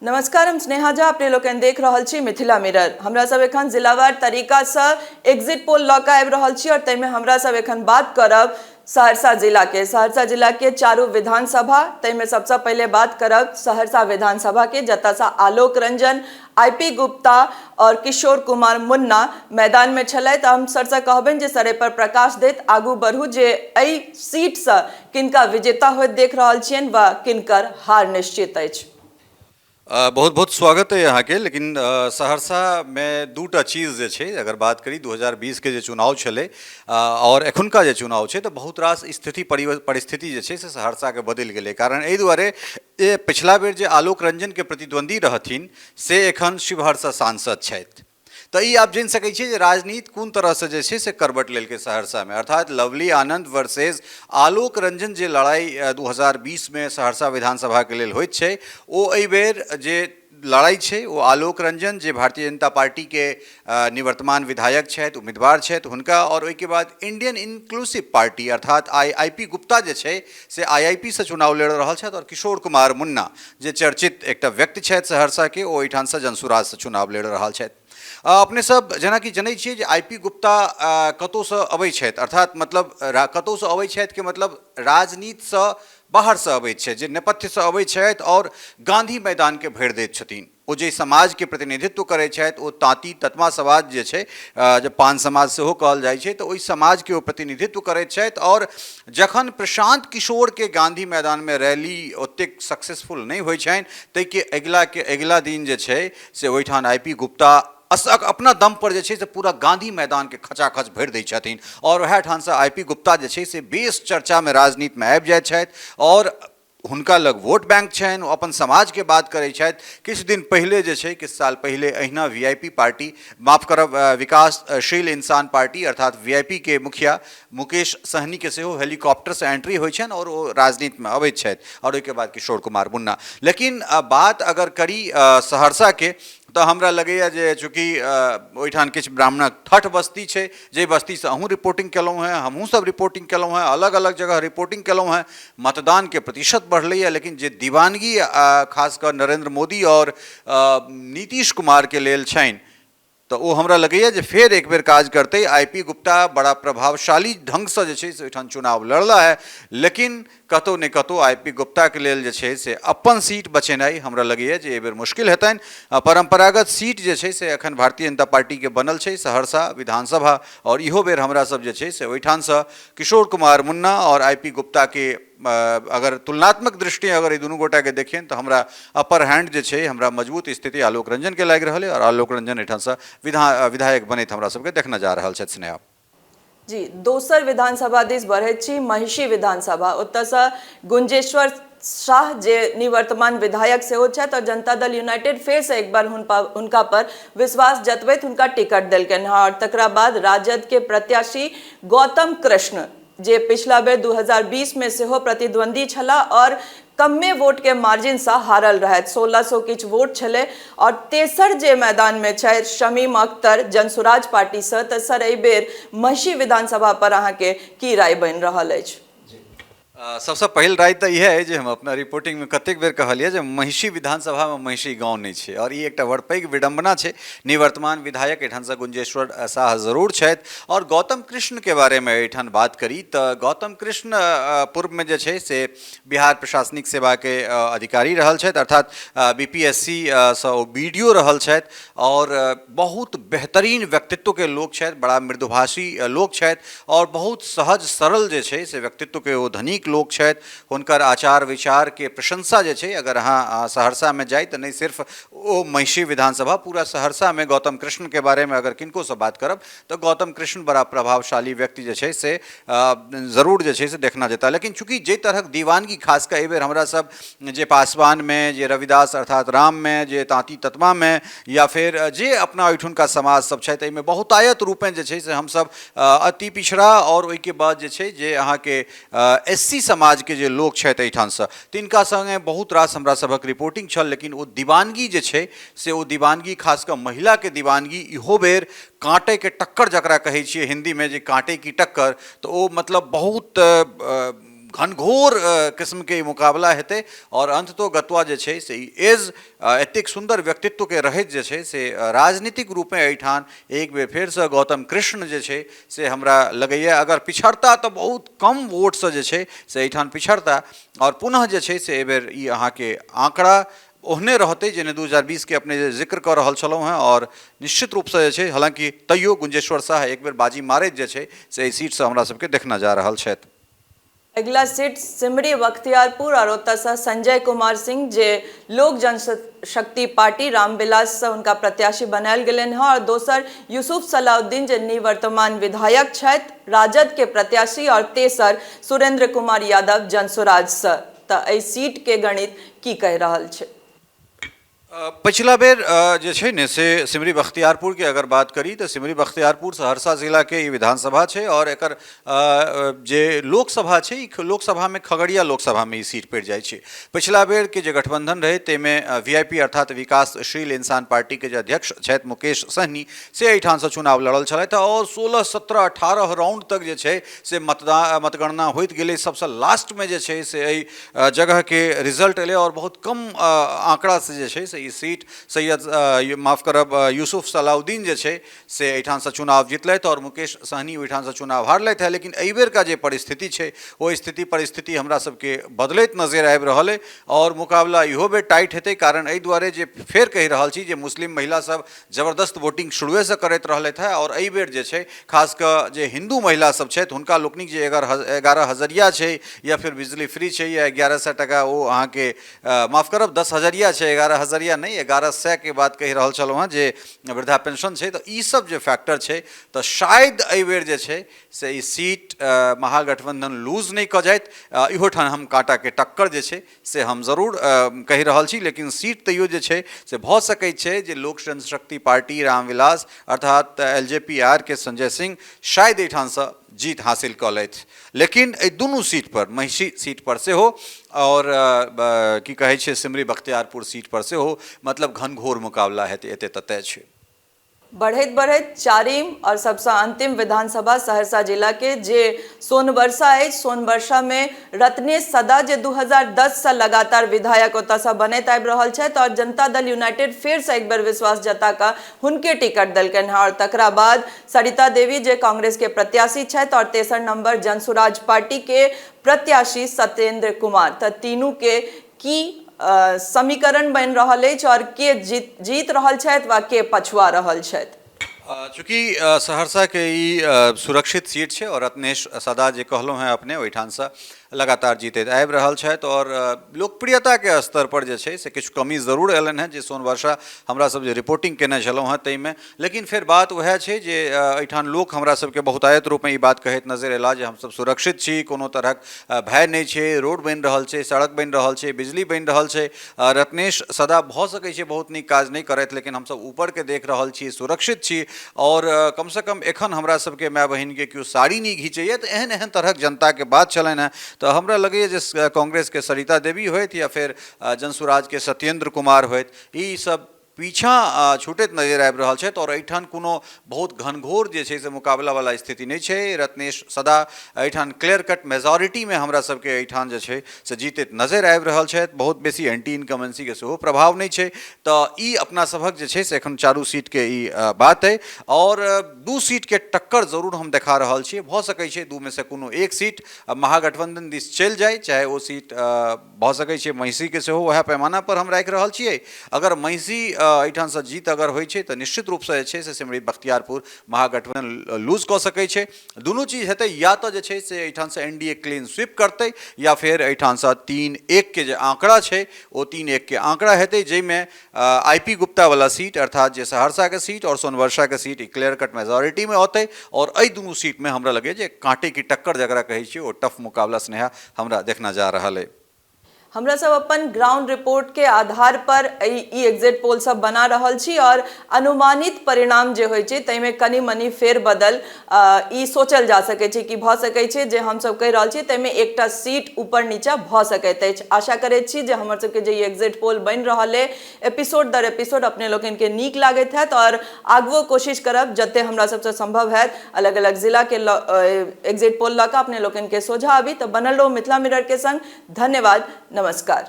नमस्कार, हम स्नेहा झा, अपने लोकनि देख रहल छी मिथिला मिरर। हमरा सब एखन जिलावार तरीकासँ एग्जिट पोल लऽ कऽ आबि रहल छी और ताहिमे हमरा सब एखन बात करब सहरसा जिलाके। सहरसा जिलाके चारू विधानसभा, ताहिमे सबसँ पहिले बात करब सहरसा विधानसभाके, जतऽसँ Alok Ranjan, I P Gupta और किशोर कुमार मुन्ना मैदानमे छलथि। हम सरसँ कहबनि जे सर एहि पर प्रकाश दैत आगू बढ़ू जे एहि सीटसँ किनका विजेता होइत देख रहल छियनि वा किनकर हार निश्चित अछि। बहुत बहुत स्वागत अइ अहाँके। लेकिन सहरसामे दूटा चीज जे छै, अगर बात करी 2020 के जे चुनाव छलै आओर एखुनका जे चुनाव छै, तऽ बहुत रास स्थिति परिस्थिति जे छै से सहरसाके बदलि गेलै। कारण एहि दुआरे जे पिछला बेर जे आलोक रंजनके प्रतिद्वंदी रहथिन से एखन शिवहरसँ सांसद छथि। तऽ ई आब जानि सकै छियै जे राजनीति कोन तरहसँ जे छै से करबट लेलकै सहरसामे। अर्थात लवली आनन्द वर्सेज आलोक रंजन जे लड़ाइ 2020मे सहरसा विधानसभाके लेल होइत छै, ओ एहिबेर जे लड़ाइ छै ओ आलोक रंजन, जे भारतीय जनता पार्टीके निवर्तमान विधायक छथि, उम्मीदवार छथि हुनका, आओर ओहिके बाद इंडियन इंक्लूसिव पार्टी अर्थात आई I P Gupta जे छै से आई I P सँ चुनाव लड़ि रहल छथि, आओर किशोर कुमार मुन्ना जे चर्चित एकटा व्यक्ति छथि सहरसाके, ओ एहिठामसँ जनसुराजसँ चुनाव लड़ि रहल छथि। अपने सब जेनाकि जनै छियै जे I P Gupta कतहुसँ अबै छथि, अर्थात मतलब कतहुसँ अबै छथि के मतलब राजनीतिसँ बाहरसँ अबै छथि, जे नेपथ्यसँ अबै छथि आओर गाँधी मैदानके भरि दैत छथिन। ओ जाहि समाजके प्रतिनिधित्व करै छथि ओ ताँती ततमा समाज जे छै, जे पान समाज सेहो कहल जाइ छै, तऽ ओहि समाजके ओ प्रतिनिधित्व करैत छथि। आओर जखन प्रशान्त किशोरके गाँधी मैदानमे रैली ओतेक सक्सेसफुल नहि होइ छनि, ताहिके अगिलाके अगिला दिन जे छै से ओहिठाम I P Gupta अपना दम पर जे छै से पूरा गाँधी मैदानके खचाखच भरि दै छथिन। आओर वएह ठामसँ I P Gupta जे छै से बेस चर्चामे राजनीतिमे आबि जाइ छथि आओर हुनका लग वोट बैंक छनि, ओ अपन समाजके बात करै छथि। किछु दिन पहिले जे छै, किछु साल पहिले अहिना वी I P party, माफ करब, विकासशील इंसान पार्टी अर्थात वी I P के मुखिया मुकेश सहनीके सेहो हेलीकॉप्टरसँ एंट्री होइ छनि आओर ओ राजनीतिमे अबैत छथि, आओर ओहिके बाद किशोर कुमार मुन्ना। लेकिन बात अगर करी सहरसाके तऽ हमरा लगैए जे चूँकि ओहिठाम किछु ब्राह्मणक ठठ बस्ती छै, जाहि बस्तीसँ अहूँ रिपोर्टिंग केलहुँ हेँ, हमहूँ सब रिपोर्टिंग केलहुँ हेँ, अलग अलग जगह रिपोर्टिंग केलहुँ हेँ, मतदानके प्रतिशत बढ़लैए, लेकिन जे दीवानगी खास कऽ नरेन्द्र मोदी आओर नीतीश कुमारके लेल छनि, तऽ ओ हमरा लगैए जे फेर एक बेर काज करतै। I P Gupta बड़ा प्रभावशाली ढङ्गसँ जे छै से ओहिठाम चुनाव लड़ला है, लेकिन कतहु ने कतहु I P गुप्ताके लेल जे छै से अपन सीट बचेनाइ हमरा लगैए जे एहिबेर मुश्किल हेतनि। परम्परागत सीट जे छै से एखन भारतीय जनता पार्टीके बनल छै सहरसा विधानसभा, आओर इहो बेर हमरा सब जे छै से ओहिठामसँ किशोर कुमार मुन्ना आओर I P गुप्ताके अगर तुलनात्मक दृष्टि अगर एहि दुनू गोटाके देखियनि तऽ हमरा अपर हैंड जे छै, हमरा मजबूत स्थिति आलोक रंजनके लागि रहल अइ, आओर आलोक रंजन एहिठामसँ विधायक बनैत हमरा सबके देखना जा रहल छथि। स्नेहा जी, दोसर विधानसभा दिस बढ़ैत छी, महिषी विधानसभा। ओतयसँ गुंजेश्वर शाह जे निवर्तमान विधायक सेहो छथि और जनता दल यूनाइटेड फेरसँ एक बार हुनका पर विश्वास जतबैत हुनका टिकट देलकनि हँ। और तकरा बाद राजद के प्रत्याशी गौतम कृष्ण जे पिछला बेर 2020 में सेहो प्रतिद्वंदी छलाह और कमे वोट के मार्जिन से हारल रहथि, 1600 किछु वोट छलै। और तेसर जे मैदान में छथि शमीम अख्तर जनसुराज पार्टी से। तऽ सर, एहि बेर महिषी विधानसभा पर अहाँके की राय बनि रहल अछि? सबसँ पहिल राय तऽ इएह अइ जे हम अपना रिपोर्टिंगमे कतेक बेर कहलियै जे महिषी विधानसभामे महिषी गाँव नहि छै, आओर ई एकटा बड़ पैघ विडम्बना छै। निवर्तमान विधायक एहिठामसँ गुंजेश्वर शाह जरूर छथि। आओर गौतम कृष्णके बारेमे एहिठाम बात करी तऽ गौतम कृष्ण पूर्वमे जे छै से बिहार प्रशासनिक सेवाके अधिकारी रहल छथि, अर्थात बी पी एस सी सँ ओ बी डी ओ रहल छथि, आओर बहुत बेहतरीन व्यक्तित्वके लोक छथि, बड़ा मृदुभाषी लोक छथि आओर बहुत सहज सरल जे छै से व्यक्तित्वके ओ धनिक लोक छथि। हुनकर आचार विचारके प्रशंसा जे छै, अगर अहाँ सहरसामे जाइ तऽ नहि सिर्फ ओ महिषी विधानसभा, पूरा सहरसामे गौतम कृष्णके बारेमे अगर किनकोसँ बात करब तऽ गौतम कृष्ण बड़ा प्रभावशाली व्यक्ति जे छै से जरूर जे छै से देखना जेता। लेकिन चूँकि जाहि तरहक दीवानगी खास कऽ एहिबेर हमरा सब जे पासवानमे, जे रविदास अर्थात राममे, जे ताँती ततमामे, या फेर जे अपना ओहिठुनका समाज सब छथि, एहिमे बहुतायत रूपेँ जे छै से हमसब अति पिछड़ा आओर ओहिके बाद जे छै जे अहाँके एस सी समाजके जे लोक छथि एहिठामसँ, तिनका सङ्गे बहुत रास हमरा सभक रिपोर्टिंग छल। लेकिन ओ दीवानगी जे छै से ओ दीवानगी, खास कऽ महिलाके दीवानगी, इहो बेर काँटेके टक्कर जकरा कहै छियै हिन्दीमे जे काँटे की टक्कर, तऽ ओ मतलब बहुत घनघोर किस्मके ई मुकाबला हेतै आओर अन्ततो गत्वा जे छै से ई एज एतेक सुन्दर व्यक्तित्वके रहैत जे छै से राजनीतिक रूपे एहिठाम एक बेर फेरसँ गौतम कृष्ण जे छै से हमरा लगैए अगर पिछड़ता तऽ बहुत कम वोटसँ जे छै से एहिठाम पिछड़ता आओर पुनः जे छै से एहिबेर ई अहाँके आँकड़ा ओहने रहतै जेहने 2020के अपने जे जिक्र कऽ रहल छलहुँ हेँ आओर निश्चित रूपसँ जे छै, हालाँकि तैयो गुंजेश्वर साह एक बेर बाजी मारैत जे छै से एहि सीटसँ हमरा सबके देखना जा रहल छथि। अगिला सीट सिमरी बख्तियारपुर आओर ओतयसँ संजय कुमार सिंह जे लोक जनशक्ति पार्टी रामविलाससँ हुनका प्रत्याशी बनायल गेलनि हँ आओर दोसर यूसुफ सलाउद्दीन जे निवर्तमान विधायक छथि राजद के प्रत्याशी आओर तेसर सुरेंद्र कुमार यादव जनसुराजसँ। तऽ एहि सीटके गणित की कहि रहल छै? पछिला बेर जे छै ने से सिमरी बख्तियारपुरके अगर बात करी तऽ सिमरी बख्तियारपुर सहरसा जिलाके ई विधानसभा छै आओर एकर जे लोकसभा छै ई लोकसभामे खगड़िया लोकसभामे ई सीट पड़ि जाइ छै। पछिला बेरके जे गठबन्धन रहै ताहिमे वी I P अर्थात विकासशील इंसान पार्टीके जे अध्यक्ष छथि मुकेश सहनी से एहिठामसँ चुनाव लड़ल छलथि आओर 16 17 18 राउंड तक जे छै से मतदान मतगणना होइत गेलै। सबसँ लास्टमे जे छै से एहि जगहके रिजल्ट एलै आओर बहुत कम आँकड़ासँ जे छै से ई सीट सैयद, माफ करब, यूसुफ सलाउद्दीन जे छै से एहिठामसँ चुनाव जीतलथि आओर मुकेश सहनी ओहिठामसँ चुनाव हारलथि हेँ। लेकिन एहिबेरका जे परिस्थिति छै ओ स्थिति परिस्थिति हमरा सबके बदलैत नजरि आबि रहल अइ आओर मुकाबला इहो बेर टाइट हेतै, कारण एहि दुआरे जे फेर कहि रहल छी जे मुस्लिम महिला सब जबरदस्त वोटिंग शुरुएसँ करैत रहलथि हेँ आओर एहिबेर जे छै खास कऽ जे हिन्दू महिला सब छथि हुनका लोकनिक जे 11 हजरिया छै या फेर बिजली फ्री छै या 1100 टाका ओ अहाँके, माफ करब, 10 हजरिया छै, 11 हजरिया नहि, 1100के बात कहि रहल छलहुँ हेँ जे वृद्धा पेंशन छै, तऽ ई सब जे फैक्टर छै तऽ शायद एहिबेर जे छै से ई सीट महागठबंधन लूज नहि कऽ जाइत। इहो ठाम हम काँटाके टक्कर जे छै से हम जरूर कहि रहल छी, लेकिन सीट तैयो जे छै से भऽ सकैत छै जे लोक जनशक्ति पार्टी रामविलास अर्थात एल जे पी आर के संजय सिंह शायद एहिठामसँ जीत हासिल कऽ लैथ। लेकिन एहि दुनू सीट पर, महिषी सीट पर सेहो आओर की कहै छै सिमरी बख्तियारपुर सीट पर सेहो, मतलब घनघोर मुकाबला हेतै, एते तऽ तय छै। बढ़ैत बढ़ैत चारिम आओर सबसँ अंतिम विधानसभा सहरसा जिलाके जे सोनबरसा अछि, सोनबरसामे रत्नेश सदा जे 2010 सँ लगातार विधायक ओतयसँ बनैत आबि रहल छथि आओर जनता दल यूनाइटेड फेरसँ एक बेर विश्वास जता कऽ हुनके टिकट देलकनि हँ आओर तकरा बाद सरिता देवी जे कांग्रेसके प्रत्याशी छथि आओर तेसर नंबर जनसुराज पार्टीके प्रत्याशी सत्येंद्र कुमार, तऽ तीनूके की समीकरण बनि रहल अछि आओर के जीत रहल छथि वा के पछुआ रहल छथि? चूँकि सहरसाके ई सुरक्षित सीट छै आओर रत्नेश सदा जे कहलहुँ हेँ अपने ओहिठामसँ लगातार जीतैत आबि रहल छथि आओर लोकप्रियताके स्तर पर जे छै से किछु कमी जरूर अयलनि हेँ जे सोनवर्षा हमरा सब जे रिपोर्टिंग केने छलहुँ हेँ ताहिमे, लेकिन फेर बात उएह छै जे एहिठाम लोक हमरा सबके बहुतायत रूपमे ई बात कहैत नजरि अयलाह जे हमसब सुरक्षित छी, कोनो तरहक भय नहि छै, रोड बनि रहल छै, सड़क बनि रहल छै, बिजली बनि रहल छै। रत्नेश सदा भऽ सकै छै बहुत नीक काज नहि करथि, लेकिन हमसब ऊपरके देख रहल छी, सुरक्षित छी आओर कमसँ कम एखन हमरा सबके माय बहिनके केओ साड़ी नहि घिचैए, तऽ एहन एहन तरहक जनताके बात छलनि हेँ। तऽ हमरा लगैए जे कांग्रेसके सरिता देवी होथि या फेर जनसुराजके सत्येन्द्र कुमार होथि, ई सब पीछाँ छूटैत नजरि आबि रहल छथि आओर एहिठाम कोनो बहुत घनघोर जे छै से मुकाबलावला स्थिति नहि छै। रत्नेश सदा एहिठाम क्लियर कट मेजॉरिटीमे हमरा सबके एहिठाम जे छै से जीतैत नजरि आबि रहल छथि, बहुत बेसी एंटी इनकमेंसीके सेहो प्रभाव नहि छै। तऽ ई अपना सभक जे छै से एखन चारू सीटके ई बात अइ आओर दू सीटके टक्कर जरूर हम देखा रहल छी। भऽ सकै छै दूमे से कोनो एक सीट महागठबंधन दिस चलि जाय, चाहे ओ सीट भऽ सकै छै महिषीके सेहो वएह पैमानापर हम राखि रहल छियै। अगर महिषी एहिठामसँ जीत अगर होइ छै तऽ निश्चित रूपसँ जे छै से सिमरी बख्तियारपुर महागठबंधन लूज कऽ सकै छै। दुनू चीज हेतै, या तऽ जे छै से एहिठामसँ N D A clean sweep करतै या फेर एहिठामसँ 3-1 के जे आँकड़ा छै ओ 3-1 के आँकड़ा हेतै, जाहिमे I P गुप्तावला सीट अर्थात जे सहरसाके सीट आओर सोनवर्षाके सीट ई क्लियर कट मेजोरिटीमे औतै आओर एहि दुनू सीटमे हमरा लगैए जे काँटे की टक्कर जकरा कहै छियै ओ टफ मुकाबला स्नेहा हमरा देखना जा रहल अइ। हमरा सब अपन ग्राउंड रिपोर्ट के आधार पर ई एग्जिट पोल सब बना रहल छी और अनुमानित परिणाम जे होइ छै ताहिमे कनि मनि फेर बदल ई सोचल जा सकै छै कि भऽ सकै छै जे हमसब कहि रहल छी ताहिमे एकटा सीट ऊपर नीचा भऽ सकैत अछि। आशा करैत छी जे हमर सबके जे ई एग्जिट पोल बनि रहल अइ एपिसोड दर एपिसोड अपने लोकनिके नीक लागैत हैत और आगुओ कोशिश करब जते हमरा सबसँ संभव हैत अलग अलग जिलाके एग्जिट पोल लऽ कऽ अपने लोकनिके सोझा आबी। तऽ बनल रहू मिथिला मिरर के संग। धन्यवाद, नमस्कार।